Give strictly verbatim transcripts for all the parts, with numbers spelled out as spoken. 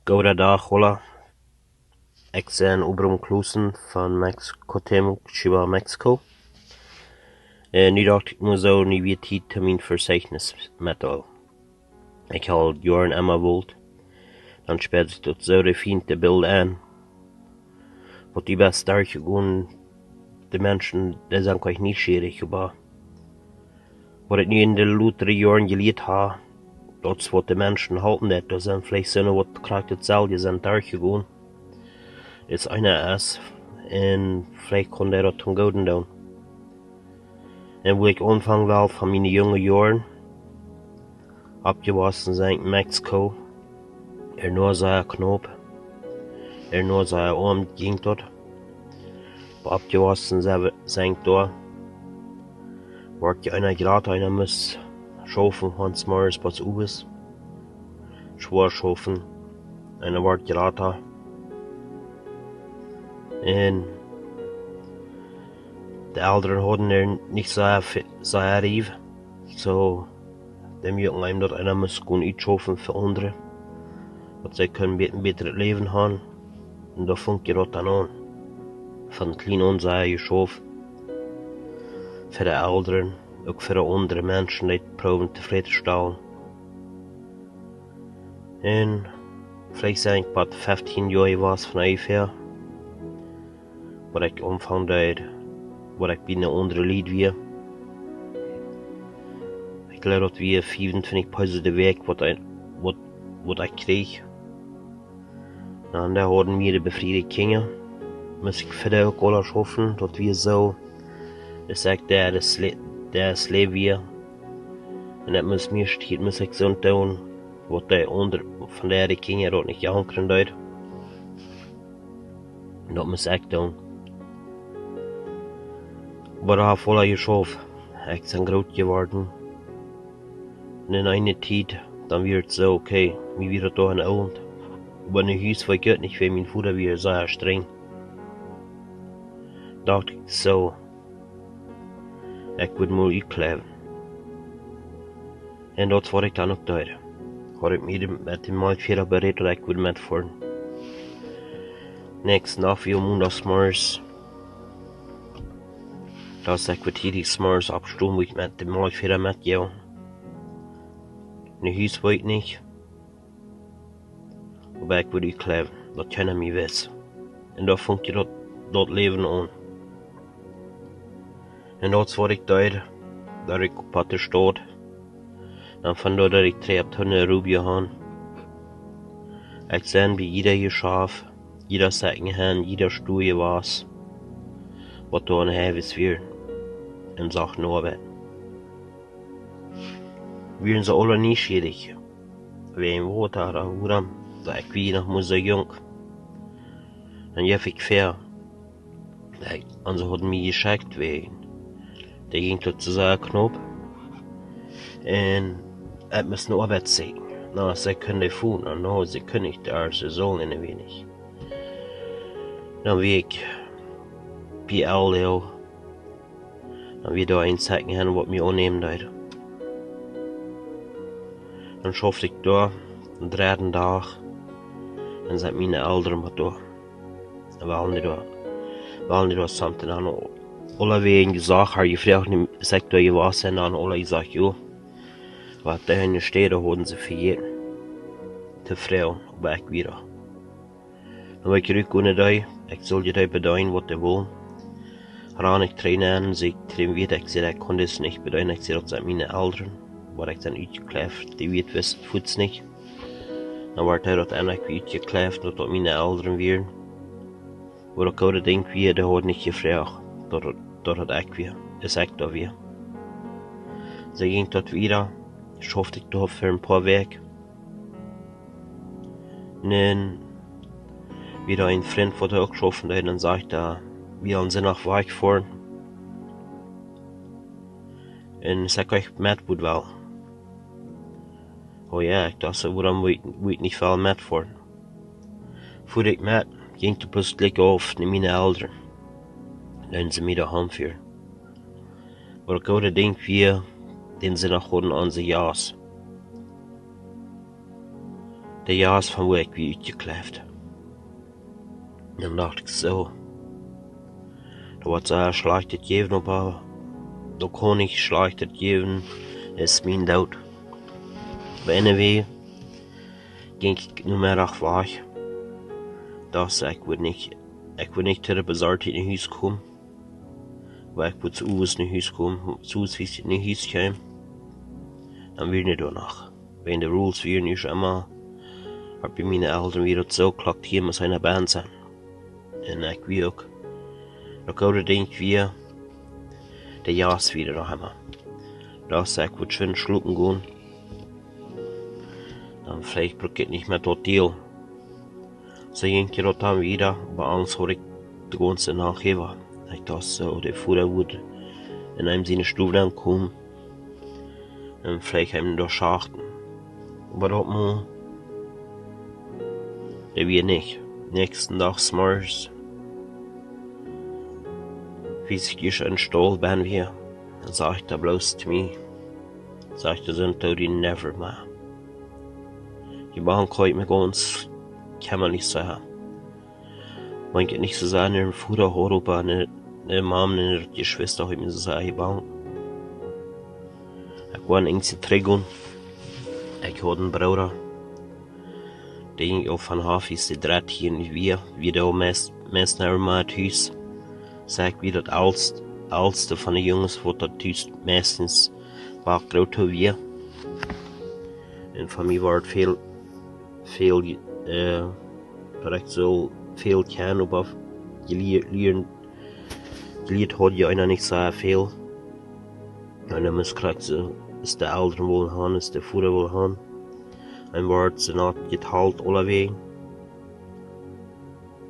Gooden Dach, hola. Ekj sie Obram Klossen von Mex-, Cuauhtémoc, Chihuahua, Mexiko. Un nu docht ekj mie soo, nu wia Tiet toom mien Verzeichnis metdeelen. Ekj haud Joaren emma wult. Dan spält sikj daut soo de fiene Bilt aun. Waut du best derchjegonen, de Menschen, dee sent krakjt nieschierich, oba waut ekj nu en de latste Joaren jelieet hab, daut es waut de Menschen halpen, daut doa sent veleicht soone waut krakjt daut selwje sent derchjegonen, es eena es, un veleicht kaun dee daut toom Gooden doonen. Un woo ekj aunfangen well von miene junge Joaren, oppjewossen sie ekj en Mexiko, ea noch sea knaup, ea noch sea oam jinkj daut. Oppjewossen sie, sie ekj doa, wort je eena jrata, eena must schaufen von zemorjes bat zeowes, schwoa schaufen, eena wort jrata. Un de Elren hauden doa nich soo ve-, soo riew. Soo, dee muaken eenem daut eena must gonen utschaufen fa aundre. Daut see kunnen be-, een bätret Läwen haben. Un doa funk je daut dan aun. Von kjlien aun sie ekj jeschauft. Fa de Elren, uk fa de aundre Menschen, dee proowen tofräd to stalen. Un veleicht sie ekj bat feftieen Joa jewast von onjefäa, waut ekj aunfangen deed, waut ekj bie een aundret Lied wia. Ekj jleew daut wia fiefuntwintich Peso de Wäakj, waut ekj, waut, waut ekj kjrieech. Na, un doa hauden wie de befriede Kjinja. Must ekj fa dee uk aula schaufen, daut wia soo, es ekj doa, daut es le-, daut es Läwen wia. Un daut must mie stiet, must ekj soo doonen, waut de aundre von de Kjinja daut nich aunjäwen deed. Daut must ekj doonen. Oba ekj hab väl jeschauft. Ekj sie groot jeworden. Un en eene Tiet, dan wia et soo, okay, wie wieren doa en Oolend. Oba en Hus, wua ekj nich, wiels mien Voda wia sea strenj. Docht ekj soo, ekj wudd mol utkjleewen. Un daut es waut ekj dan uk deed. Haud ekj mie met dän Malkjfäda berät, daut ekj wudd metfoaren. Näakjsten Dach wia Mondach zemorjes. Daut ekj wudd tiedich zemorjes oppstonen, wua ekj met dän Malkjfäda metjinkj. En Hus wia ekj nich. Oba ekj wudd utkjleewen, daut kjeena mie wist. Un doa funk je daut, daut Läwen aun. Un daut es waut ekj deed, daut ekj opp de Staut. Dan von doa, daut ekj trigj opp Tone Rubio han. Ekj sie bie jieda Jeschaft, jieda Secondhand, jieda Stua jewast, waut doa aun de Highways wieren. Un sach no waut. Wieren see aula nieschierich. Wäajen Wota, ooda wuarom, daut ekj wia noch mau soo junk. Dan jeef ekj väa, ekj, un see hauden mie jeschekjt wäajen, dee jinkj daut soo sea knaup. Un ekj must ne Oabeit sieekjen. Na, see kunnen dee fungen, na, see kunnen nich doa, see sullen een bät. Dan wia ekj bie L L. Dan wia doa een Secondhand, waut mie aunnämen deed. Dan schauft ekj doa, dän dredden Dach, dan sent miene Elren waut doa. Dan wellen dee doa, wellen dee doa something aun. Aulawäajen jesajcht, ha jefroacht, es ekj doa jewast, un dan aula jesajcht, jo. Waut dee enne Städ hauden see vejäten to froagen, oba ekj wia doa. Dan wia ekj rut gonen dee, ekj sull je dee bedeenen waut dee wullen. Ran ekj trigj nenn, see ekj trigj wieda, ekj säd, ekj kaun dit nich bedeenen, ekj säd, daut sent miene Elren, waut ekj dan utjekjläft, dee wia wist fuaz nich. Dan wort hee daut endlich wia utjekjläft, daut daut miene Elren wieren. Oba daut goode Dinkj wia, dee haud nich jefroacht, daut, daut daut ekj wia, es ekj daut wia. See jinkj daut wieda, schauft ekj doa fa een poa Wäakj. Un dan wia doa een Frint, waut doa uk schaufen deed, un sajcht hee, wie wellen Sindach wajchfoaren. Un see kjeem met, wudd well. Oh jo, ekj docht soo, wuarom wudd ekj, wudd ekj nich well metfoaren? Fua ekj met, jinkj de Bus jlikj auf no miene Elren. Dan see mie doa han fieren. Oba daut goode Dinkj wia, dän Sindach hauden onse Jast. de Jast von wua ekj wia utjekjleft. Dan docht ekj soo, daut woat sea schlajchtet jäwen, oba daut kaun nich schlajchtet jäwen, es mien Doot. Oba anyway, jinkj ekj Nomeddach wajch. Daut ekj wudd nich, ekj wudd nich to de Besorgtheit no Hus komen. Oba ekj wudd soo aus no Hus komen, soo aus ekj no Hus kjeem, dan wia nich doa noch. Wäajen de rules wieren ieescht emma, oba bie miene Elren wia daut soo, Klock tieen must eena benne sennen. Un ekj wia uk, daut goode Dinkj wia, de Jast wia noch emma. Daut ekj wudd schwind schlopen gonen, dan veleicht bruck ekj nich mea daut Deel. Soo jinkj daut dan wieda, oba Angst haud ekj de gaunze Nacht äwa. Ekj docht soo, de Voda wudd en eenem siene Stow nenkomen un veleicht eenem doa schachten. Oba daut mol, dee wia nich. Näakjsten Dach zemorjes, wiels ekj ieescht em Staul benne wia, dan sajcht hee bloos to mie, sajcht hee: "Sent du die never mea?" Hia bie haud ekj mie gaunz kjemmalich sennen. Wan ekj nich soo sea no Voda haud, oba no, no Mam un no Jeschwista haud ekj mie soo sea jebangt. Ekj wia en Institut. Ekj haud eenen Brooda, dee jinkj uk von Hafies de Drett hia en Wia, wia doa meist, meist noch emma tus. Soo ekj wia daut elst-, elste von de Junges, waut doa tus meistens wia groot wia. Un von mie wort väl, väl, äh, daut ekj soo väl kjennen, oba jelieet, lieren, jelieet haud je eena nich soo väl. Un dan must krakjt soo, aus de Elren wullen haben, aus de Voda wull haben. Eenem wort soo naut jetalt aulawäajen.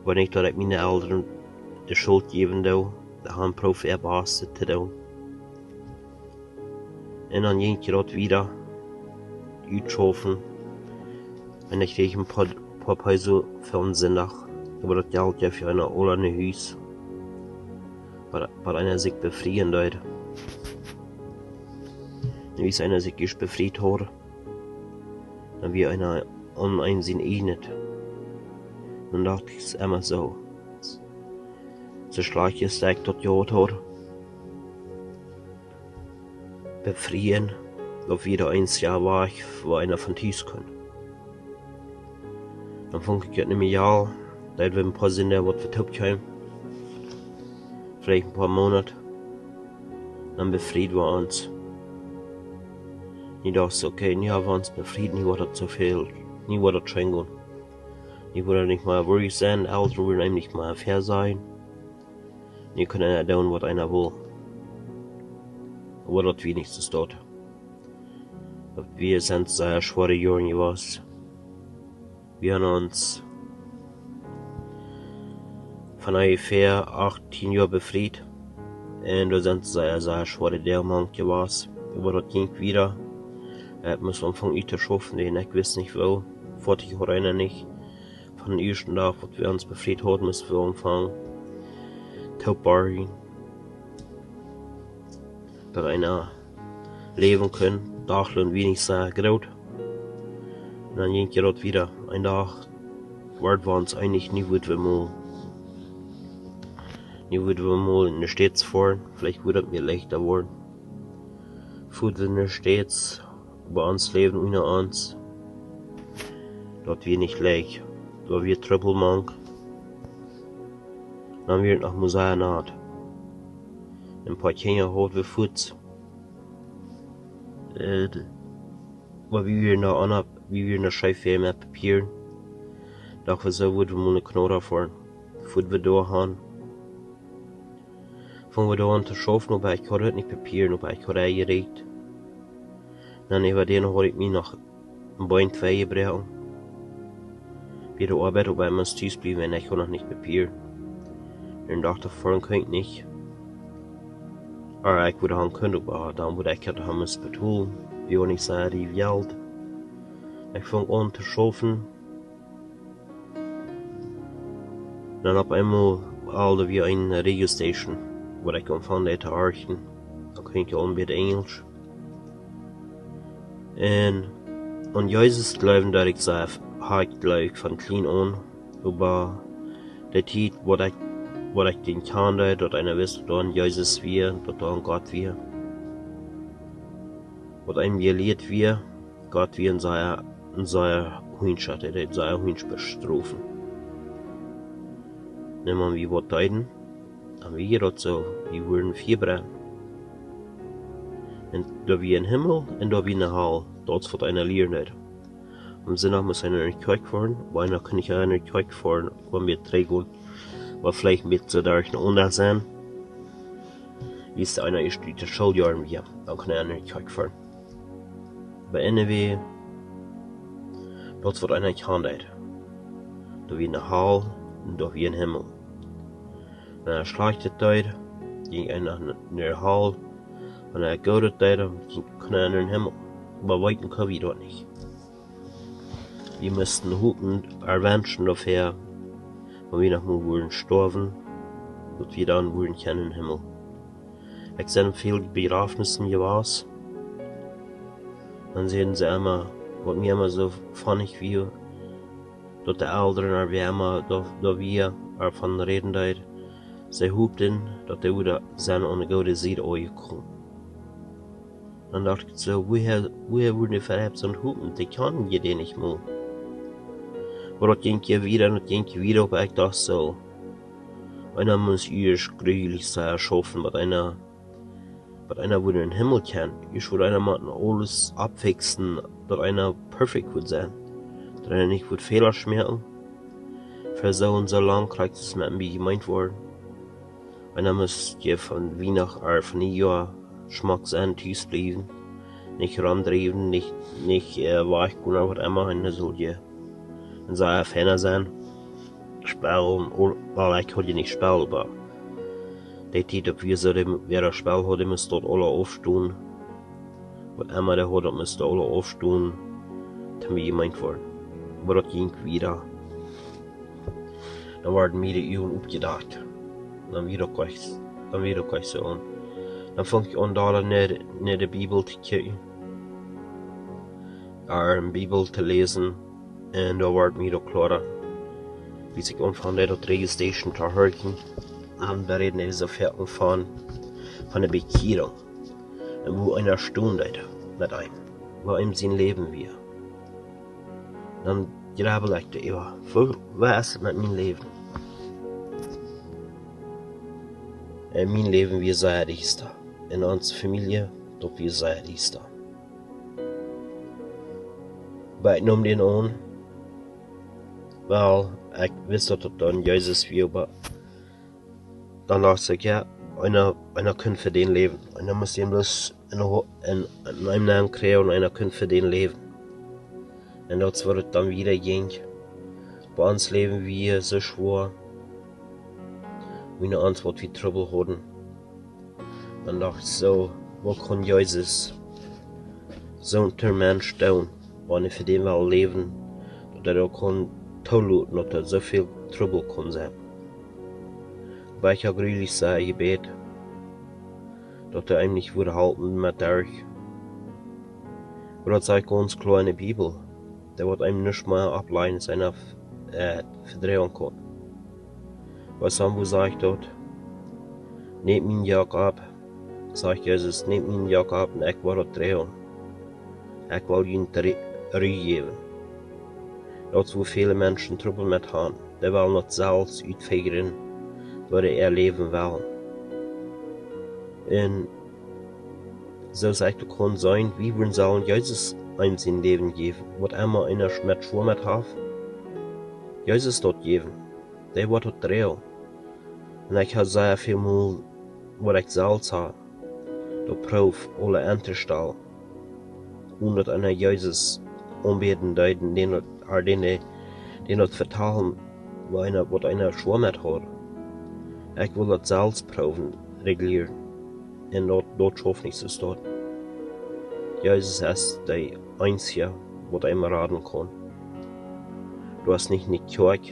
Oba nich daut ekj miene Elren de Schult jäwen doo, dee haben proowt äa Bastet to doonen. Un dan jinkj daut wieda utschaufen. Un ekj kjrieech een poa, poa Peso fa eenen Sindach. Oba daut Jelt jeef ekj aun aule no Hus. Waut, waut eena sikj befrieen deed. Un wiels eena sikj ieescht befriet haud, dan wia eena aun eenem sien ieejnet. Dan docht ekj emma soo, soo schlajcht es daut ekj daut jehaut haud. Befrieen, daut wia eent Joa wajch, wua eena von Tus kunn. Dan funk ekj daut nich mea, jo, daut wia een poa Sindach waut wie toop kjeemen. Veleicht een poa Moonat. Dan befrieden wie ons. Nu docht ekj, okay, nu hab wie ons befriet, nu woat daut soo väl, nu woat daut scheen gonen. Nu woat daut nich mea worry sennen, Elren woaren eenem nich mea väasajen. Nu kaun eena doonen waut eena well. Oba daut wia nich soo. Daut wia, sent sea schwoare Joaren jewast. Wie haben ons von onjefäa acht, tieen Joa befriet. Un doa sent sea, sea schwoare Doag mank jewast. Oba daut jinkj wieda. Ekj must aunfangen uttoschaufen, dan ekj wist nich woo. Foatich haud eena nich. Von dän ieeschten Dach, waut wie ons befriet hauden, must wie aunfangen to borjen. Daut eena läwen kunn, Dachloon wia nich soo groot. Un dan jinkj daut wieda. Een Dach worden wie ons eenich, nu woaren wie mol, nu woaren wie mol en de States foaren, veleicht woat daut mea leichta woaren. Foaren wie en de States, oba ons Läwen unja ons, daut wia nich leicht. Daut wia Trubbel mank. Dan wia daut noch mol sea naut. Een poa Kjinja haud wie foats. Äh, oba wie wieren doa aun, wie wieren doa scheef wäajen met Papieren. Docht wie, soo woaren wie mol no Kanada foaren. Foaren wie doa han. Fungen wie doa aun to schaufen, oba ekj haud nich Papieren, oba ekj haud jeräakjent. Dan äwa dän haud ekj mie noch een Been twee jebroaken. Bie de Oabeit, oba ekj must tus bliewen, un ekj haud noch nich Papieren. Un docht ekj, foaren kunn ekj nich. Oba ekj wudd han kunt, oba dan wudd ekj daut han must betolen. Wie hauden nich soo väl Jelt. Ekj funk aun to schaufen. Dan opp eemol haud wie eene Radio Station, waut ekj aunfunk to horchen. Dan kunn ekj aul een bät Enjelsch. Un aun Jesus jleewen, daut ekj saj, haud ekj, jleew ekj, von kjlien aun. Oba de Tiet, waut ekj, waut ekj dän kjand, daut eena wist, daut doa een Jesus wia, daut doa een Gott wia, waut eenem jelieet wia, Gott wia een sea, een sea hunjscha, dee deed sea hunjsch bestrofen. Wan wie waut deeden, dan wia daut soo, wie wudden vebrennen. Un doa wia een Himmel un doa wia eene Hal, daut es waut eena lieren deed. Aum Sindach must eena no de Kjoakj foaren, oba eena kaun nich no de Kjoakj foaren, wan wie trigj gonen, oba veleicht met soo derch een Unja sennen, wiels eena ieescht ut de Schooljoaren wia, dan kaun eena no de Kjoakj foaren. Oba anyway, daut es waut eena kjand. Doa wia eene Hal un doa wia een Himmel. Wan eena schlajchtet deed, jinkj eena no de Hal, wan eena goodet deed, dan kunn eena no dän Himmel. Oba weeten kunn wie daut nich. Wie musten hopen, erwenschen doafäa, wan wie noch mol wudden stoawen, daut wie dan wudden kjennen em Himmel. Ekj sie väl Bejrafnissen jewast. Dan säden see emma, waut mie emma soo funny wia, daut de Elren, ooda wäa emma doa, doa wia, doavon räden deed, see hopten, daut dee wudden sennen aun de goode Sied aunjekomen. Dan docht ekj soo, woohäa, woohäa wudden dee veleicht soon hopen, dee kjanen je dän nich mol. Oba daut jinkj je wieda un daut jinkj je wieda, oba ekj docht soo, eena must ieescht grulich sea schaufen, waut eena, waut eena wudd em Himmel kjennen. Ieescht wudd eena motten aules oppfiksen, daut eena perfekt wudd sennen. Daut eena nich wudd Fäla moaken. Fa soo un soo lang krakjt soo aus met mie jemeent worden. Eena must je von Wienachten ooda von Niejoa schmock sennen, tus bliewen. Nich romdriewen, nich, nich, äh, wajchgonen ooda waut emma. Eena sull je een sea feina sennen. Spell, ooda, well, ekj haud je nich Spell, oba dee Tiet, daut wie soo, dee, wäa daut Spell haud, dee must daut aula aufstonen. Waut emma dee haud, daut must aula aufstonen, toom wie jemeent worden. Oba daut jinkj wieda. Dan worden mie de Uagen opjedakjt. Dan wia daut uk, dan wia daut uk soo aun. Dan funk ekj aun, doa no, no de Bibel to kjikjen. Ooda de Bibel to läsen. Un doa wort mie daut kloara, wiels ekj aunfunk, daut Radio Station to horchen. Un doa räden see soo väl von, von de Bekjierunk. Un woo eena stonen deed met eenem. Woo eenem sien Läwen wia. Dan jrebbel ekj doaräwa, woo, woo es et met mien Läwen? Un mien Läwen wia sea diesta. En onse Famielje, daut wia sea diesta. Oba ekj neem dän aun, well, ekj wist, daut daut dan Jesus wia, oba dan docht ekj, jo, eena, eena kunn fa dän läwen. Eena must am bloos en, en, en eenem Nomen kjrieen un eena kunn fa dän läwen. Un daut es waut et dan wieda jinkj. Bie ons Läwen wia soo schwoa, wie no ons waut wie Trubbel hauden. Dan docht ekj soo, waut kunn Jesus soon Mensch doonen, wan hee fa dän wull läwen, daut hee uk kunn toloten, daut doa soo väl Trubbel kunn sennen. Oba ekj hab grulich sea jebät, daut hee eenem nich wudd halpen met doa. Oba daut sajcht gaunz kloa en de Bibel, daut waut eenem nuscht mea oppläajen, es eena, äh, vedroagen kaun. Waut sajcht, woo sajcht daut? Nämt mien Jock opp, sajcht Jesus, nämt mien Jock opp un ekj woa daut droagen. Ekj woa junt Ru-, Ru jäwen. Daut es woo väle Menschen Trubbel met haben. Dee wellen daut selfst utfieren, woo dee äa Läwen wellen. Un soo sajcht daut, kaun sennen, wie wudden sellen Jesus eenem sien Läwen jäwen. Waut emma eena sch-, met schwoa met haft, Jesus daut jäwen. Dee woat daut droagen. Un ekj hab sea väl mol, waut ekj selfst hab, daut proowt aula aun to stalen, onen daut eena Jesus aunbäden deed, dän daut, ooda dän, dän daut vetalen, waut eena, waut eena schwoa met haud. Ekj wull daut selfst proowen, regulieren. Un daut, daut schauft nich soo. Jesus es de eensja, waut eenem raden kaun. Doa es nich ne Kjoakj,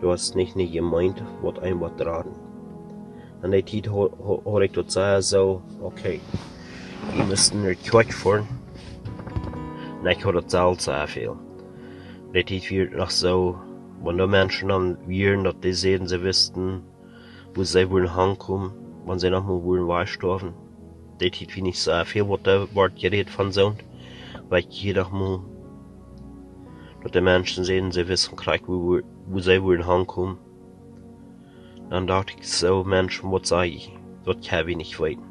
doa es nich ne Jemeent, waut eenem woat raden. En dee Tiet hia-, hia-, hia ekj daut sea soo, okay, wie musten no de Kjoakj foaren. Un ekj hia daut selfst sea väl. De Tiet wia noch soo, wan doa Menschen dan wieren, daut dee säden, see wisten, wua see wudden hankomen, wan see noch mol wudden wajchstoawen. De Tiet wia nich soo väl, waut doa wort jerät von soont, oba ekj hieed noch mol, daut de Menschen säden, see wisten krakjt, wua, wua see wudden hankomen. Dan docht ekj soo, Mensch, waut saj ekj? Daut kaun wie nich weeten.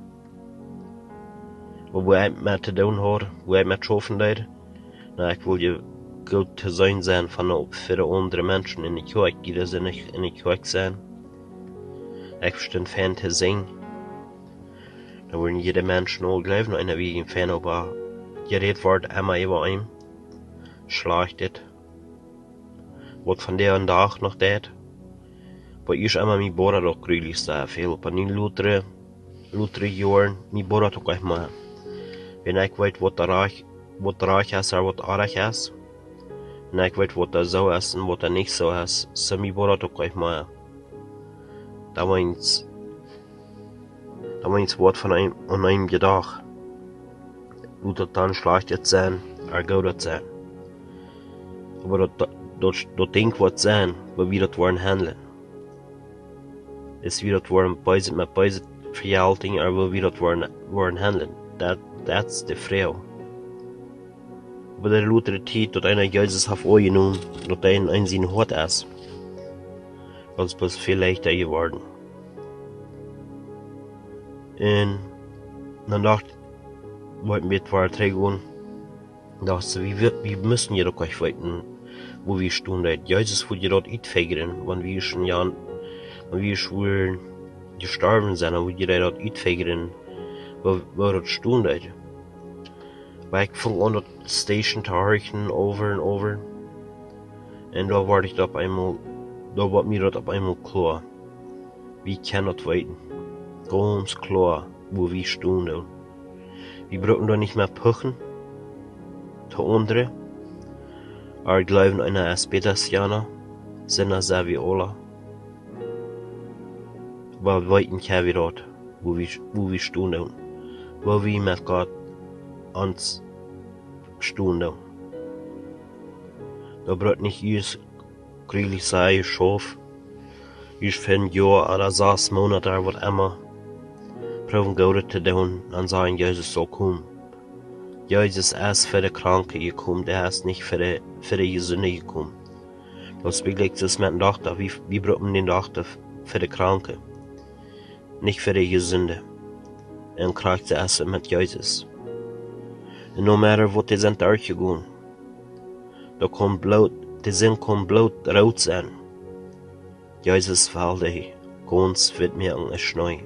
Oba wua ekj met to doonen haud, wua ekj met schaufen deed, na, ekj wull je goot to seenen sennen von de, fa de aundre Menschen enne Kjoakj, dee doa sent nich enne Kjoakj sennen. Ekj vestunt fein to sinjen. Dan wudden jie de Menschen aul jleewen, eena wia fein, oba jerät wort emma äwa eenem Schlajchtet, waut von dän Dach noch deit. Oba ieescht emma mie bodat daut jreslich sea väl. Oba nu lota, lota Joaren, mie bodat daut nich mea. Wan ekj weet, waut rajcht, waut rajcht es, ooda waut oajch es. Un ekj weet, waut soo es un waut nich soo es. Soo mie bodat daut nich mea. Daut meent, daut meent, waut von eenem, aun eenem jedocht. Lot daut dan schlajchtet sennen, ooda goodet sennen. Oba daut, daut, daut, daut Dinkj woat sennen, woo wie daut woaren handlen. Es wie daut woaren Beeset met Beeset vejeltjen, ooda woo wie daut woaren, woaren handlen. Daut, daut es de Froag. Oba de lota Tiet, daut eena Jesus haft aunjenomen, daut hee en, en sien Hoat es, daut es bloos väl leichta jeworden. Un dan docht, woa ekj een bät wieda trigjgonen. Daut wie, wie, wie musten je uk nich weeten, wua wie stunden. Jesus wudd je daut utfigren, wan wie ieescht, wan wie ieescht wudden jestorwen sennen, dan wudd je daut utfigren, wua, wua daut stunden. Oba ekj funk aun daut Station to horchen, äwa un äwa. Un doa wort ekj opp eemol, doa wort mie daut opp eemol kloa. Wie kjennen daut weeten. Gaunz kloa, wua wie stunden. Wie brucken doa nich mea puchen to aundre. Ooda jleewen, eena es bäta aus de aundra. Sinda sent wie aula. Oba weeten kjenn wie daut, wua wie, wua wie stunden. Wua wie met Gott ons stunden. Daut brukt nich ieescht jreslich sea jeschauft. Ieescht fa een Joa ooda sas Moonat ooda waut emma. Proowen Goodet to doonen, dan sajen, Jesus saul komen. Jesus es fa de Kranke jekomen, hee es nich fa de, fa de Jesunde jekomen. Daut es werkjlich soo met een Dokta, wie, wie brucken dän Dokta fa de Kranke, nich fa de Jesunde. Un krakjt soo es et met Jesus. Un no matter waut dee sent derchjegonen, daut kaun bloos, dee Sind kaun bloos root sennen. Jesus well dee gaunz witt moaken aus Schnee.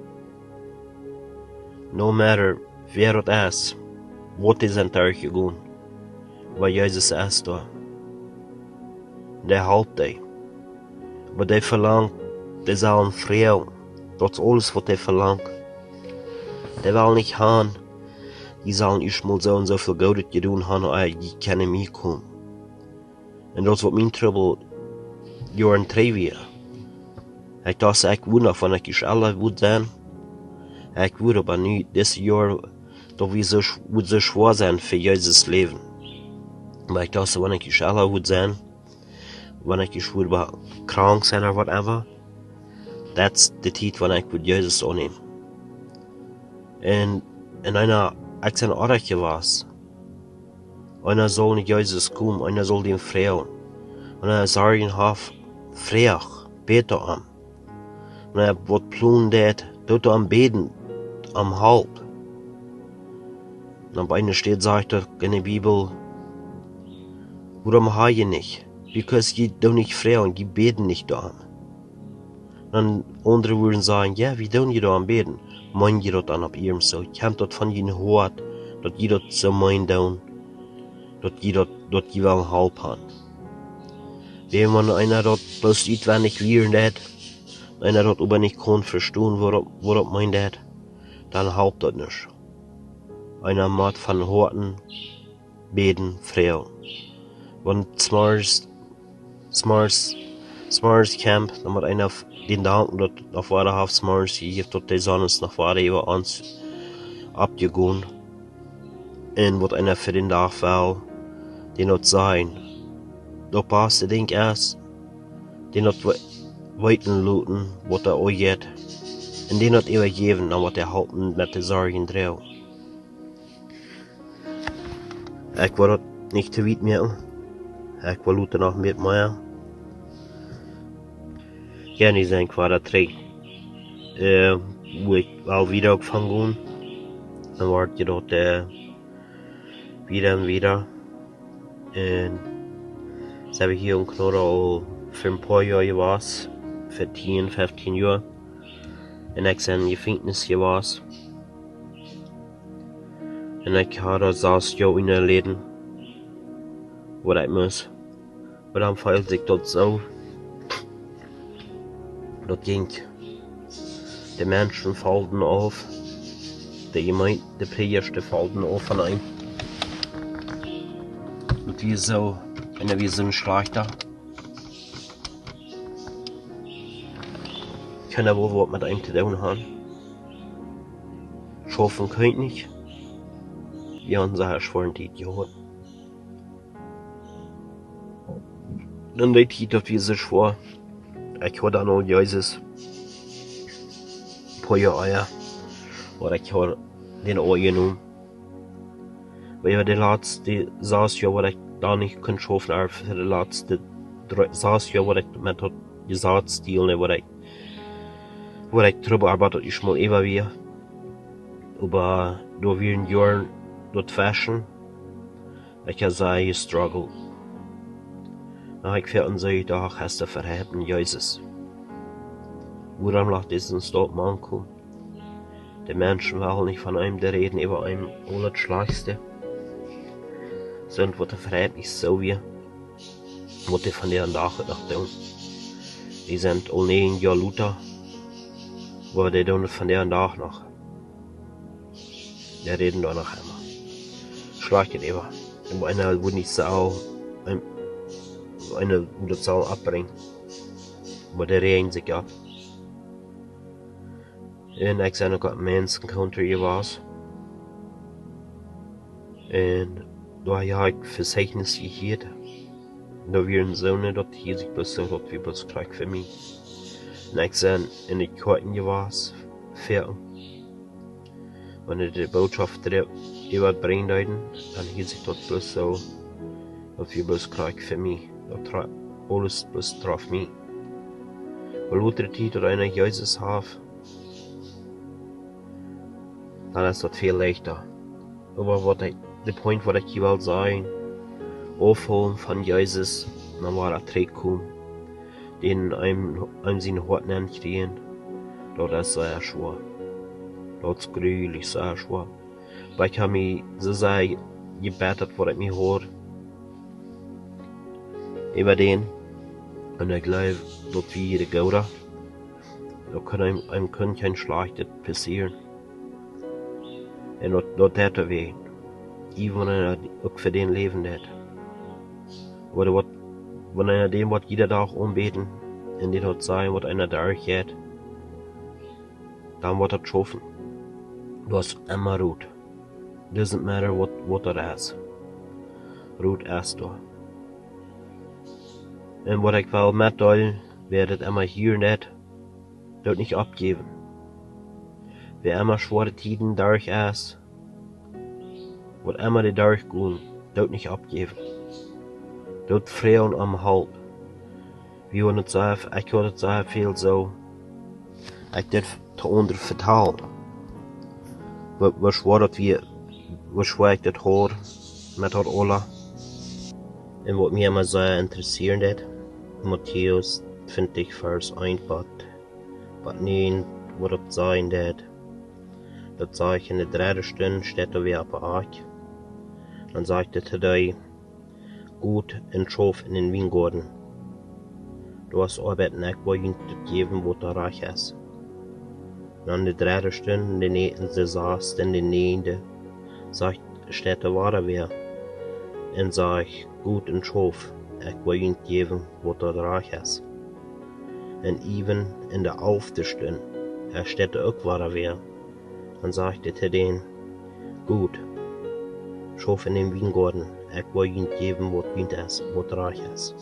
No matter wäa daut es, waut dee sent derchjegonen, oba Jesus es doa. Dee halpt dee. Oba dee velangt, dee sellen froagen. Daut es aules, waut dee velangt. Dee well nich haben, dee sellen ieescht mol soo un soo väl Goodet jedonen haben, ea dee kjennen mie komen. Un daut es waut mien Trubbel Joaren trigj wia. Ekj docht, ekj wudd noch, wan ekj ieescht ella wudd sennen. Ekj wudd oba nu, dit Joa, daut wia soo, wudd soo schwoa sennen fa Jesus läwen. Oba ekj docht, wan ekj ieescht ella wudd sennen, wan ekj ieescht wudd krank sennen ooda whatever, daut es de Tiet, wan ekj wudd Jesus aunnämen. Un, un eena, ekj sie oajch jewast. Eena saul no Jesus komen, eena saul dän froagen. Wan eena Sorjen haft, froag, bäd am. Wan eena waut plont, doot am bäden, om Help. Un opp eene Städ sajcht daut enne Bibel, wuarom ha jie nich? Because jie doonen nich froagen, jie bäden nich doarom. Dan aundre wudden sajen, jo, wie doonen je doarom bäden. Meenen jie daut dan opp ieescht soo? Kjemt daut von jun Hoat, daut jie daut soo meenen doonen, daut jie daut, daut jie wellen Help haben? Wan eena daut bloos utwendich lieren deit, eena daut oba nich kaun vestonen, waut daut, waut daut meent deit, dan halpt daut nich. Eena mott von Hoaten bäden, froagen. Wan zemorjes, zemorjes, zemorjes kjemt, dan mott eena dän danken, daut noch wada haft zemorjes jejäft, daut de Sonn es noch wada äwa ons oppjegonen. Un waut eena fa dän Dach well, dän daut sajen. daut baste Dinkj es, dän daut we-, weeten loten, waut doa aunjeit, un dän daut äwajäwen, dan woat dee halpen met de Sorjen droagen. Ekj well daut nich too wiet moaken. Ekj well lota noch met mea. Jo, nu sent wie wada trigj. Äh, wua ekj aul wieda uk von gon. Dan woat je daut, äh, wieda un wieda. Un see haben hia en Kanada aul fa een poa Joa jewast, fa tieen, feftieen Joa. Un ekj sie em Jefenkjnis jewast. Un ekj haud doa sas Joa en Läwen, waut ekj must. Oba dan feeld sikj daut soo, daut jinkj. De Menschen follden auf. De Jemeent, de Prädja follden auf von eenem. Daut wia soo, un daut wia soon schlajchta. Kjeena wull waut met eenem to doonen haben. Schaufen kunn ekj nich. Jo, un soo haud ekj fa eene Tiet jehaut. Dan deed ekj daut wia soo schwoa. Ekj haud dan aul Jesus poa Joa ea, waut ekj haud dän aunjenomen. Oba jo, de latste sas Joa, waut ekj dan nich kunn schaufen, oba fa de latste dree, sas Joa, waut ekj met daut Jesaz dealen, waut ekj, waut ekj Trubbel haud, daut ekj mol äwa wia. Oba doa wia een Joa daut Fischen. Ekj hab sea jestruggelt. Nu, ekj feel en soo, daut es de Verhäten Jesus. Wuarom lat dise Staut mank komen? De Menschen wellen nich von eenem, dee räden äwa eenem aul daut Schlajchtste. Sent waut de Verhäten nich soo wia, waut dee vondoag noch doonen. Dee sent aul näajen Joa lota, oba dee doonen vondoag noch. Dee räden doa noch emma schlajcht äwa. Un eena woat nich soo, een, eena woat daut soo oppbrinjen. Oba dee räajen sikj opp. Un ekj sie uk opp Men's Encounter jewast. Un doa hab ekj Vezeichnis jehieet. Doa wieren soone, daut hieed sikj bloos soo, daut wia bloos krakjt fa mie. Un ekj sie en de Kjoakjen jewast, väl. Wan dee de Bootschoft dre-, äwabrinjen deeden, dan hieed sikj daut bloos soo, daut wia bloos krakjt fa mie. Daut tra-, aules bloos trof mie. Oba lota Tiet, daut eena Jesus haft, dan es daut väl leichta. Oba waut ekj, de Point, waut ekj hia well sajen, aufhoolen von Jesus, dan wada trigjkomen, dän en, en sien Hoat nenkjrieen, daut es sea schwoa. Daut es grulich sea schwoa. Oba ekj hab mie soo sea jebettat, waut ekj mie hieed äwa dän. Un ekj jleew, daut wia de Gooda. Daut kunn eenem, eenem kunn kjeen Schlajchtet passieren. Un daut, daut deed wee. Even wan eena uk fa dän läwen deed. Ooda waut, wan eena dän woat jieda Dach aunbäden, un dän woat sajen, waut eena derchjeit, dan woat daut schaufen. Doa es emma Rot. Doesn't matter what, waut daut es. Rot es doa. Un waut ekj well metdeelen, wäa daut emma hieren deit, doot nich oppjäwen. Wäa emma schwoare Tieden derch es, waut emma dee derchgonen, doot nich oppjäwen. Doot froagen om Help. Wie hauden daut sea, ekj haud daut sea väl soo, ekj deed to aundre vetalen, woo, woo schwoa daut wia, woo schwoa ekj daut haud met daut aules. Un waut mie emma sea interessieren deed, Matäus twintich, Varsch eent bat, bat näajen, waut daut sajen deed. Daut sajcht: En de dredde Stund steit doa wäa opp de Akj. Dan sajcht hee to dee: Got un schauft en dän Wiengoaden. Doa es Oabeit, un ekj woa junt daut jäwen, waut doa rajcht es. Un aun de dredde Stund, de nä-, de sasde un de näajende, sajcht, steit doa wada wäa un sajcht: Got un schauft, ekj woa junt jäwen, waut doa rajcht es. Un even en de alfte Stund, hee steit doa uk wada wäa, dan sajcht hee to dän: Got, schauft en dän Wiengoaden, ekj woa junt jäwen waut junt es, waut rajcht es.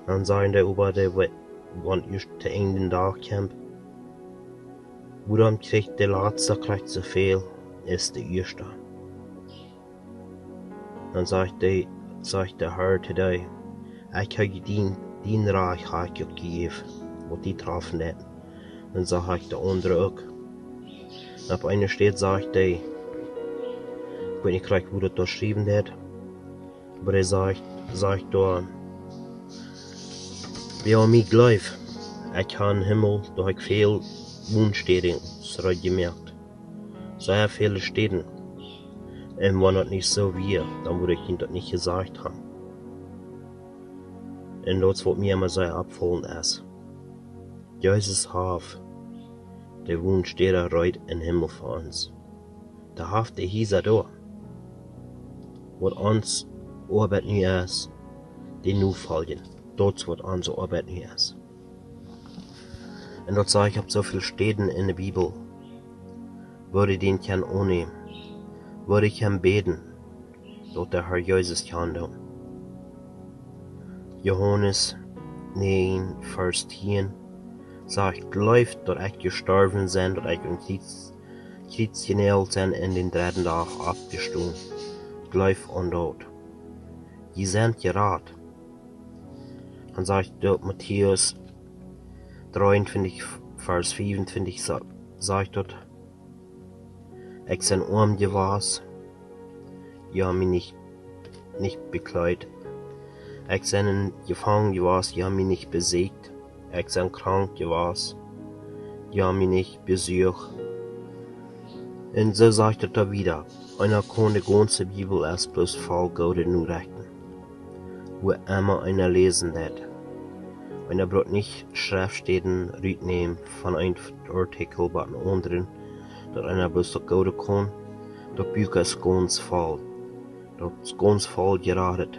Dan säden dee oba, dee, wan ieescht to Enj dän Dach kjemt, wuarom kjricht de latsta krakjt soo väl aus de ieeschta? Dan sajcht de, sajcht de Har to dee: Ekj ha dien, dien Rajcht ha ekj uk jejäft, waut die trafen deit. Dan saj ekj de aundre uk. Opp eene Städ sajcht dee, ekj weet nich krakjt woo daut doa schriewen deit, oba dee sajcht, sajcht doa: Wäa aun mie jleeft, ekj ha em Himmel, doa ha ekj väl Wonstäden reed jemoakt. Soo ha väle Städen. Un wan daut nich soo wia, dan wudd ekj junt daut nich jesajcht han. Un daut es waut mie emma sea oppfaulent es. Jesus haft de Wonstäden reed em Himmel fa ons. Dee haft de Hiesa doa. Waut ons Oabeit nu es, dee nofoljen. Daut es waut ons Oabeit nu es. Un daut saj ekj opp soo väl Städen en de Bibel, woo dee dän kjennen aunnämen, woo dee kjennen bäden, daut de Har Jesus kjennen doonen. Johanes näajen, Varsch tieen sajcht: Jleeft, daut ekj jestorwen sie, daut ekj aum Kjriez, Kjriez jenaijelt sie un dän dredden Dach oppjestonen. Jleeft aun daut. Jie sent jerat. Dan sajcht doa Matäus dreeuntwintich, Varsch fiefuntwintich, sa-, sajcht doa: Ekj sie oam jewast, jie ha mie nich, nich bekjleet. Ekj sie en Jefangenschaft jewast, jie ha mie nich besieekjt. Ekj sie krank jewast, jie ha mie nich besocht. Un soo sajcht et doa wieda. Eena kaun de gaunze Bibel es bloos voll goode Norechten, wua emma eena läsen deit. Eena brukt nich Schreftstäden rutnämen von een Artikel bat een aundren, daut eena bloos daut Goode kaun. Daut Buak es gaunz voll. Daut es gaunz voll jerat.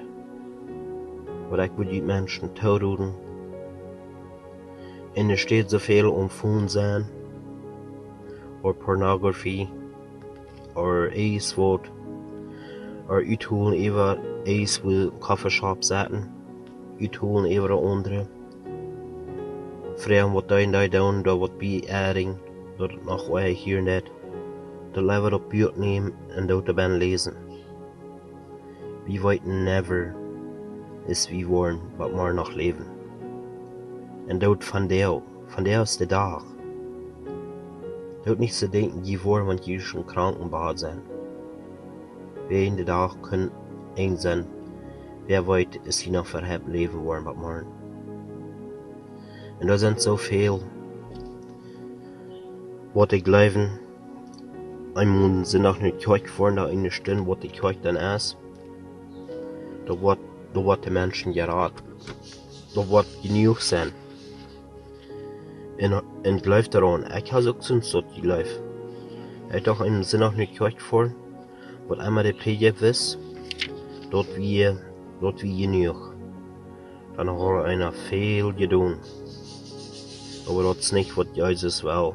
Waut ekj wudd dee Menschen tooroden: Enne Städ soo väl aum Phone sennen, ooda Pornografie, ooda eent waut, ooda utholen äwa eent, wua Coffeeshop sitten, utholen äwa de aundre, froagen waut dee un dee doonen, doa waut bie äaren, daut et noch wea hia un doa. Daut leewa opp Buak nämen un daut doa bennen läsen. Wie weeten never, aus wie woaren, waut wie noch läwen. Un daut vondoag, vondoag es de Dach. Doot nich soo denkjen, jie woaren, wan jie em Krankenbad sent. Wäajen de Dach kaun enj sennen. Wäa weet, aus jie noch fa läwen woaren waut morjen. Un doa sent soo väl, waut ekj jleew, eemol Sindach no Kjoakj foaren, doa eene Stund, waut de Kjoakj dan es, doa woat, doa woat de Menschen jerat. Doa woat jenuach sennen. Un, un jleew doaraun, ekj ha uk soont jejleeft. Ekj docht, eemol Sindach no Kjoakj foaren, waut emma de Prädja wist, daut wia, daut wia jenuach. Dan haud eena väl jedonen. Oba daut es nich, waut Jesus well.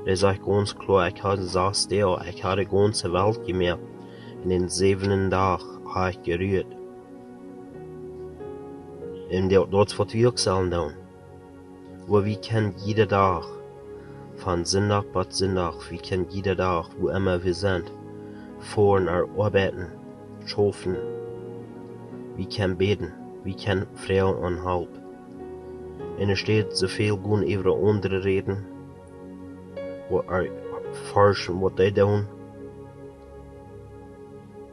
Dee sajcht gaunz kloa: Ekj ha en sass Doag, ekj ha de gaunze Welt jemoakt, un dän säwenden Dach ha ekj jeruht. Un daut, daut es, waut wie uk sellen doonen. Wua wie kjennen jieda Dach, von Sindach bat Sindach, wie kjennen jieda Dach, wua emma wie sent, foaren, oabeiden, schaufen, wie kjennen bäden, wie kjennen froagen om Help. Enne Städ soo väl gonen äwa aundre räden, ooda forschen, waut dee doonen,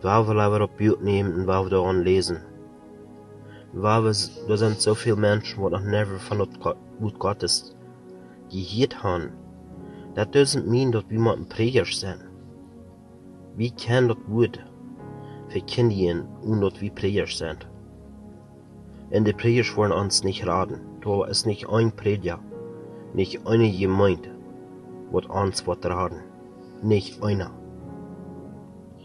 woa wie leewa opp Buak nämen un woa wie doaraun läsen. Woa wie s-, doa sent soo väl Menschen, waut noch never von daut Go-, Wuat Gottes jehieet han. That doesn't mean daut wie motten Prädja sennen. Wie kjennen daut Wuat vekjindjen, onen daut wie Prädja sent. Un de Prädja woaren ons nich raden. Doa es nich een Prädja, nich eene Jemeent, waut ons woat raden. Nich eena.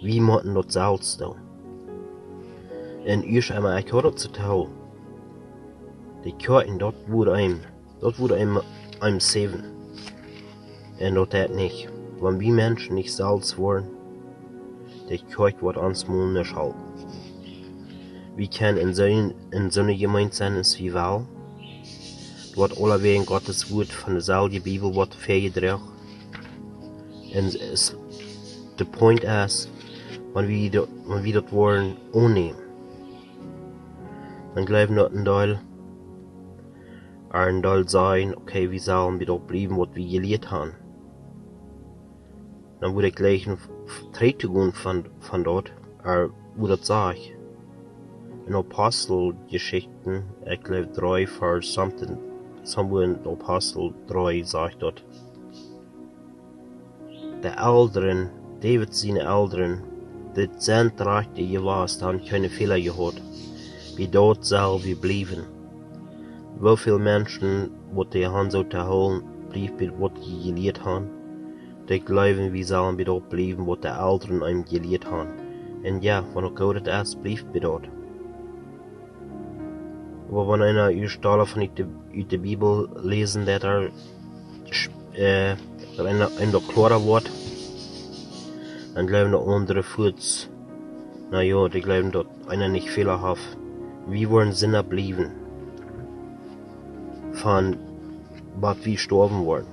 Wie motten daut selfst doonen. Un ieescht emol, ekj hia daut to vetalen. De Kjoakjen, daut woat eenem, daut woat eenem, eenem saven. Un daut deit nich. Wan wie Menschen nich selfst woaren, de Kjoakj woat ons mol nich halpen. Wie kjennen en soon, en soone Jemeent sennen aus wie wellen. Doa woat aulawäajen Gottes Wort von deeselwje Bibel woat väajedroagen. Un es, de Point es, wan wie daut, wan wie daut woaren aunnämen, dan jleewen daut een Deel, een Deel sajen, okay, wie sellen bie daut bliewen, waut wie jelieet haben. Dan wudd ekj jlikj een F-, F-, Tritt to gonen von, von daut, äh, woo daut sajcht. En Aposteljeschichten, ekj jleew dree, Varsch something, somewhere en Apostel dree sajcht daut. De Elren, David siene Elren, dit sent rajchte jewast, han kjeene Fäla jehaut. Bie daut sell wie bliewen. Woo väl Menschen, waut dee han soo to hoolen, blift bie waut dee jelieet han. Dee jleewen, wie sellen bie daut bliewen, waut de Elren an jelieet han. Un jo, wan daut goot es, blift bie daut. Oba wan eena ieescht dolla von ut de, ut de Bibel läsen deit, doa, äh, wan eena, eenem daut kloara woat, dan jleewen de aundre fuaz, na jo, dee jleewen, daut eena nich Fäla haft. Wie woaren Sinda bliewen, von waut wie stoawen woaren.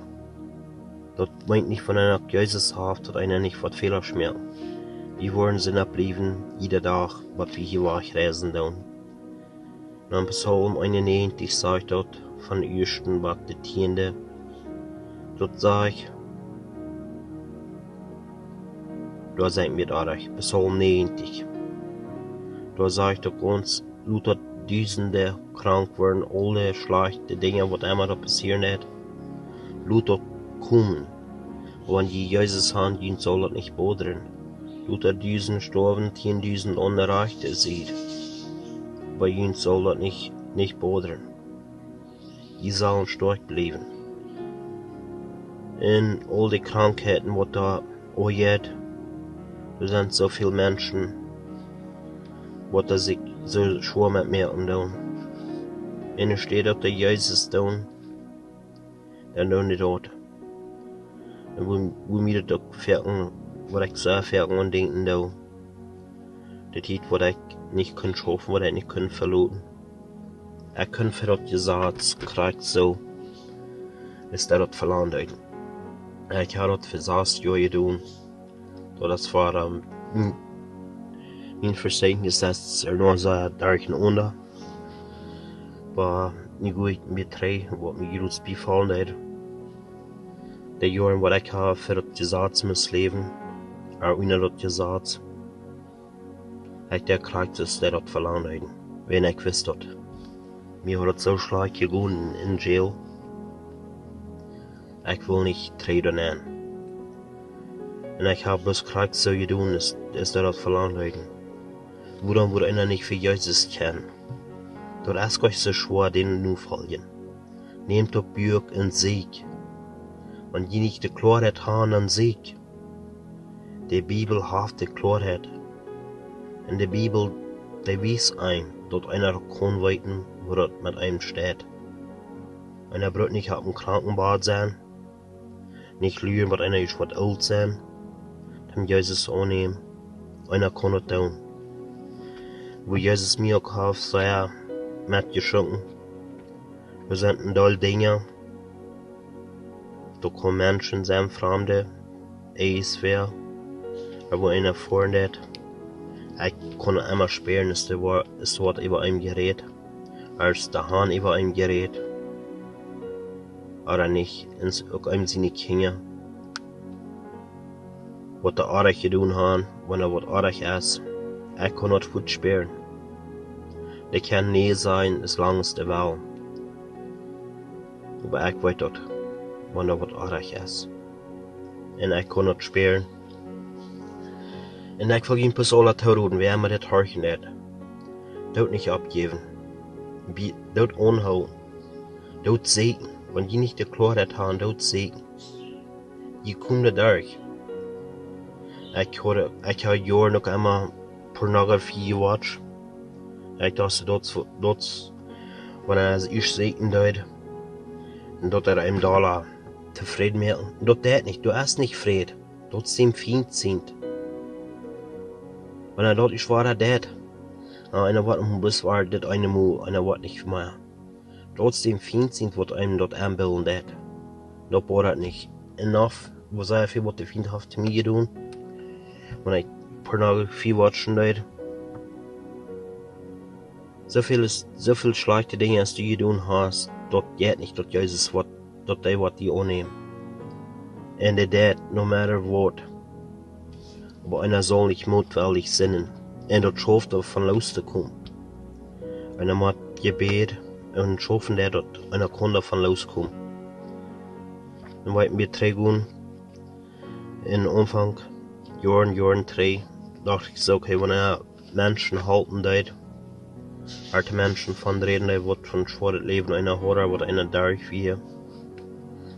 Daut meent nich, wan eena Jesus haft, daut eena nich waut Fäla schmält. Wie woaren Sinda bliewen, jieda Dach, waut wie hia wajchreisen doonen. En Psalm eenunnäajentich sajcht daut, von de ieeschte bat de tieende, daut sajcht, doa sent wie doa rajcht, Psalm näajentich. Doa sajcht daut ons, lot daut dusende krank woaren, aule schlajchte Dinja, waut emma doa passieren deit, lot daut komen. Wan jie Jesus han, junt saul daut nich bodren. Lot doa dusend stoawen, tieendusend aun de rajchte Sied. Oba junt saul daut nich, nich bodren. Jie sellen stoakj bliewen. En aul de Krankheiten, waut doa aunjeit, doa sent soo väl Menschen, waut doa sikj soo schwoa met moaken doonen. En enne Städ daut dee Jesus doonen, dan doonen dee daut. Un woo, woo mie daut uk foaken, waut ekj soo foaken aun denkjen doo, de Tiet, waut ekj nich kunn schaufen, waut ekj nich kunn veloten. Ekj kunn fa daut Jesaz krakjt soo, aus daut velangt. Ekj hab daut fa sas Joa jedonen. Daut es fa, ähm, mien, mien Veständnis es ea noch soo derchenaunda. Oba nu go ekj mea trigj, waut mie jrods biefaulen deed. De Joaren, waut ekj hab fa daut Jesaz must läwen, ea unja daut Jesaz, ekj deed krakjt soo aus daut velangt. Wan ekj wist daut. Mie haud daut soo schlajcht jegonen en Jail. Ekj wull nich trigj doa nenn. Un ekj hab bloos krakjt soo jedonen, aus, aus daut velangt. Wuarom wudd eena nich fa Jesus kjennen? Daut es goanich soo schwoa, dän notofoljen. Nämt daut Buak un sieekjt. Wan jie nich de Kloarheit han, dan sieekjt. De Bibel haft de Kloarheit. Un de Bibel, dee wiest eenem, daut eena kaun weeten, woo daut met eenem steit. Eena brukt nich opp een Krankenbad sennen, nich luren, waut eena es, waut oolt sennen, dan Jesus aunnämen. Eena kaun daut doonen. Woo Jesus mie uk haft sea metjeschunken. Doa sent een Deel Dinja, doa komen Menschen sennen, Framde, es wea, oba woo eena foaren deit, ekj kunn emma spieren, es de Wua-, es waut äwa eenem jerät, aus de Haunt äwa eenem jerät, ooda nich, un uk eenem siene Kjinja, waut dee oajch jedonen han, wan doa waut oajch es. Ekj kaun daut goot spieren. Dee kjennen nä sajen, aus lang aus dee wellen. Oba ekj weet daut, wan doa waut oajch es. Un ekj kaun daut spieren. Un ekj well junt bloos aula toroden, wäa emma dit horchen deit. Doot nich oppjäwen. Bie-, doot aunhoolen. Doot sieekjen. Wan jie nich de Kloarheit han, doot sieekjen. Jie komen doa derch. Ekj haud, ekj hab Joaren uk emma Pornografie jewatcht. Ekj docht, daut, daut, wan eena sikj sieekjen deed, un daut eenem dolla tofräd moakt. Daut deit nich, doa es nich Fräd. Daut es dän Fient sient. Wan eena daut es, waut hee deit, Na, eena woat noch bloos woaren, dit eene Mol, eena woat nich mea. Daut es däm Fient sien, waut eenem daut enbillen deit. Daut woat daut nich. Un noch, woo sea väl waut de Fient haft to mie jedonen, wan ekj Pornografie watchen deed. Soo väl es, soo väl schlajchte Dinja aus du jedonen hast, daut jeit nich, daut Jesus waut, daut dee waut die aunnämen. Un dee deit, no matter what. Oba eena saul nich mootwellich sennen. Un daut schauft doa von loos to komen. Eena mott Jebäd un schaufen, daut eena kaun doa von loos komen. Un wan wie trigj gonen, em Aunfank, Joaren, Joaren trigj, docht ekj soo, okay, wan eena Menschen halpen deed, ooda Menschen von räden deed, waut von schwoaret Läwen eena haud, waut eena derch wia,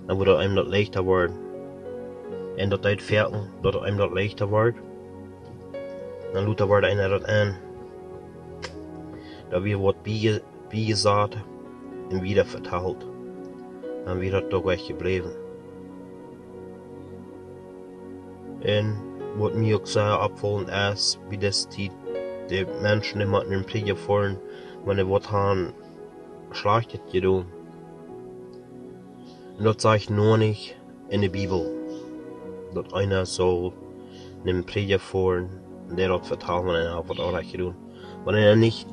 dan wudd eenem daut leichta woaren. Un daut deed foaken, daut eenem daut leichta woat. Dan lota woat eena daut aun. Daut wia waut bie-, biejesat un wieda vetalt. Dan wia daut uk ech jebläwen. Un waut mie uk sea oppfaulent es, bie dise Tiet, de Menschen, dee motten no dän Prädja foaren, wan dee waut haben Schlajchtet jedonen. Un daut sajcht noch nich en de Bibel, daut eena saul no dän Prädja foaren, dee daut vetalen, wan eena haft waut Orrajcht jedonen. Wan eena nich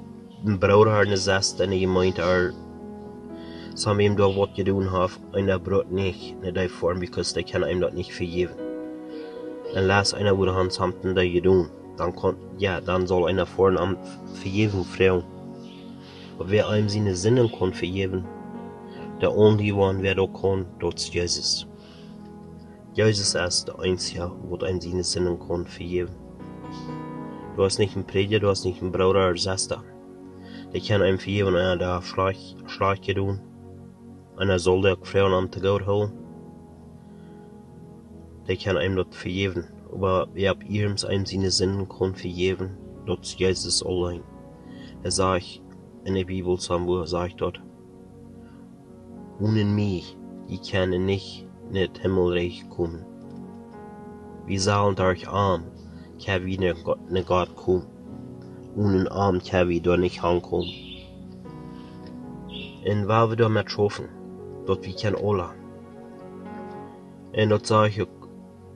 een Brooda ooda eene Sesta en de Jemeent ooda soo wäm doa waut jedonen haft, eena brukt nich no dee foaren, because dee kjennen eenem daut nich vejäwen. Unless eena wudd haben something dee jedonen, dan kaun, jo, dan saul eena foaren om Vejäwunk froagen. Oba wäa eenem siene Sinden kaun vejäwen, de only one, wäa daut kaun, daut es Jesus. Jesus es de eensja, waut eenem siene Sinden kaun vejäwen. Du hast nich een Prädja, du hast nich een Brooda ooda Sesta. Dee kjennen eenem vejäwen, wan eena daut schlajcht, schlajcht jedonen. Eena saul dee uk froagen om to Gott hoolen. Dee kjennen eenem daut vejäwen. Oba wäa opp iems eenem siene Sinden kaun vejäwen, daut es Jesus auleen. Hee sajcht en de Bibel, somewhere sajcht daut: Onen mie, jie kjennen nich en daut Himmelrikj komen. Wie sellen derch am, kjenn wie no Gott, no Gott komen. Onen am kjenn wie doa nich aunkomen. Un wan wie doamet schaufen, daut wie kjennen aula. Un daut saj ekj uk,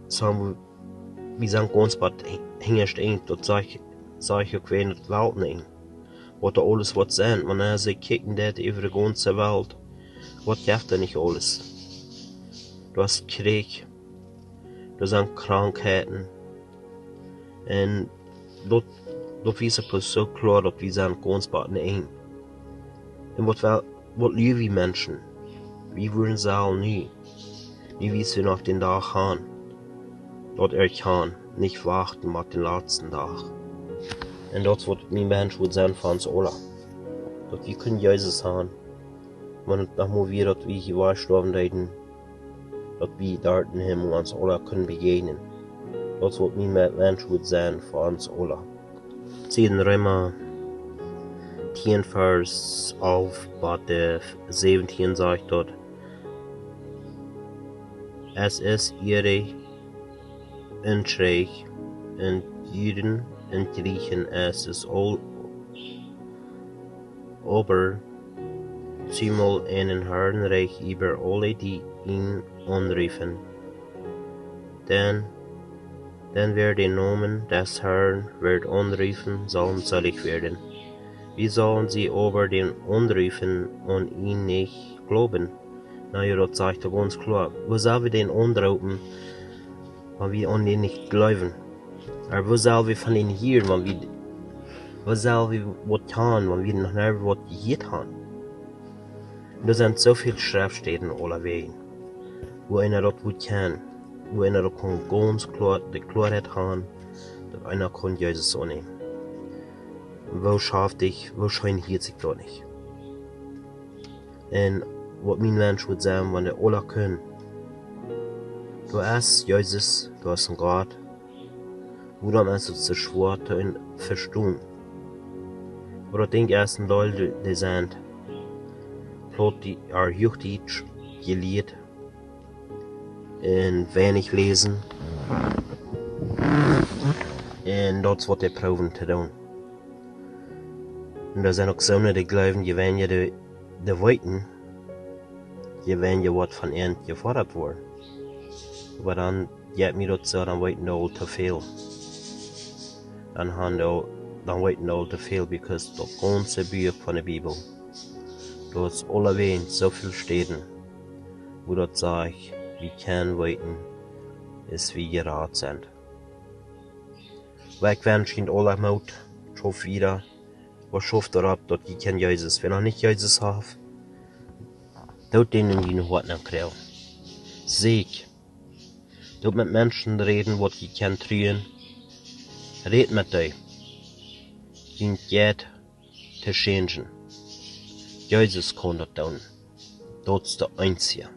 saj wie, wie sent gaunz waut hinjascht Enj, daut saj ekj, saj ekj uk wäajen daut Weltenj. Waut doa aules woat sennen, wan eena sikj kjikjen deit äwa de gaunze Welt, waut jeft doa nich aules? Du hast Kjrich, doa sent Krankheiten, un daut, daut wiest bloos soo kloa, daut wie sent gaunz bie daut Enj. Un waut well, waut lia wie Menschen? Wie wudden sellen nu, wie wiesen noch dän Dach aun, daut wie kjennen nich wachten bat dän latsten Dach. Un daut es waut mien Wensch wudd sennen fa ons aula. Daut wie kjennen Jesus han. Wan daut noch mol wia, daut wie hia wajchstorwen deeden, daut wie doa em Himmel ons aula kjennen bejäajnen. Daut es waut mien Wensch wudd sennen fa ons aula. See en Reema tieen, Varsch alf bat säwentieen sajcht daut: Es ist ihre Entschräg und Juden und Griechen, es ist all, aber zumal einen Herrn Reich über alle, die ihn anrufen. Denn, denn wer den Namen des Herrn wird anrufen, soll selig werden. Wie sollen sie aber den anrufen und ihn nicht glauben? Na jo, daut sajcht doch gaunz kloa. Woo sell wie dän aunroopen, wan wie aun dän nich jleewen? Ooda woo sell wie von dän hieren, wan wie, woo sell wie waut kjennen, wan wie noch nie waut jehieet haben? Doa sent soo väl Schreftstäden aulawäajen, wua eena daut wudd kjennen, wua eena daut kaun gaunz kloa, de Kloaheit haben, daut eena kaun Jesus aunnämen. Woo schaft ekj, woo scheen hieet sikj daut nich? Un waut mien Wensch wudd sennen, wan dee aula kjennen. Doa es Jesus, doa es een Gott. Wuarom es et soo schwoa to vestonen? Oba ekj denkj, es een Deel, dee, dee sent Plautdietsch, ooda Huachdietsch jelieet un weinich läsen. Un daut es waut dee proowen to doonen. Un doa sent uk soone, dee jleewen, je weinja dee, dee weeten, je weinja woat von an jefodat woaren. Oba dan, jo, mie daut soo, dan weeten dee aul too väl. Dan han dee, dan weeten dee aul too väl, because daut gaunze Buak von de Bibel, doa es aulawäajen soo väl Städen, wua daut sajcht, wie kjennen weeten, aus wie jerat sent. Oba ekj wensch junt aula Moot, schauft wieda, oba schauft doaropp, daut jie kjennen Jesus. Wäa noch nich Jesus haft, doot dän en june Hoaten aunjripen. Sieekjt, doot met Menschen räden, waut jie kjennen truen. Rät met dee. Jie jeit to changen. Jesus kaun daut doonen. Daut es de eensja.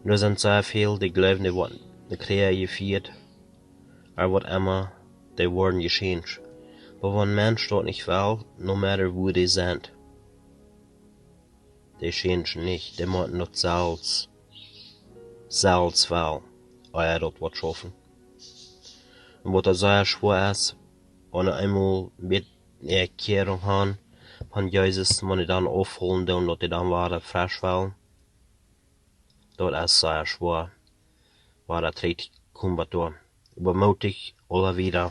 Un doa sent sea väl, dee jleewen, dee woaren no Kjrich jefieet, ooda waut emma, dee woaren jechanged. Oba wan Mensch daut nich well, no matter who dee sent, dee changen nich, dee motten daut selfst, selfst wellen, ea daut woat schaufen. Un waut sea schwoa es, wan eemol met Bekjierunk han von Jesus, wan dee dan aufhoolen doonen, daut dee dan wada fresch wellen, daut es sea schwoa, wada trigj to komen bat doa. Oba Moot, aula wieda.